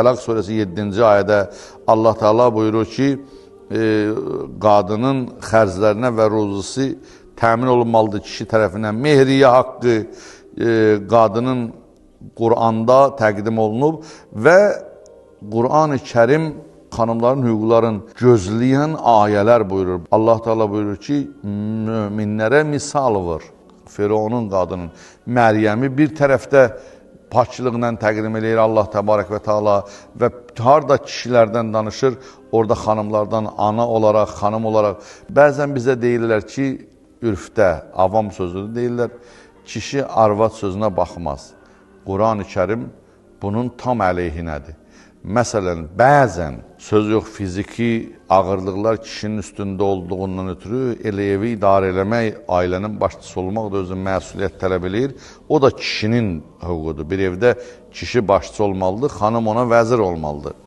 Təlaq surəsi 7-ci ayədə Allah Teala buyurur ki, qadının xərclərinə və ruzusu təmin olunmalıdır kişi tərəfindən. Mehriyə haqqı qadının Quranda təqdim olunub və Qur'an-ı Kərim xanımların hüquqlarını gözləyən ayələr buyurur. Allah Teala buyurur ki, möminlərə misal vur. Fironun qadının Məryəmi bir tərəfdə paklıqla təqdim eləyir Allah Təbarək və Teala və harda kişilərdən danışır, orada xanımlardan ana olaraq, xanım olaraq. Bəzən bizə deyirlər ki, ürfdə, avam sözünü deyirlər, kişi arvad sözünə baxmaz. Qur'an-ı Kərim bunun tam əleyhinədir. Məsələn, bəzən söz yox, fiziki ağırlıqlar kişinin üstündə olduğundan ötürü elə evi idarə eləmək, ailənin başçısı olmaq da özünün məsuliyyət tələb eləyir. O da kişinin hüququdur. Bir evdə kişi başçı olmalıdır, xanım ona vəzir olmalıdır.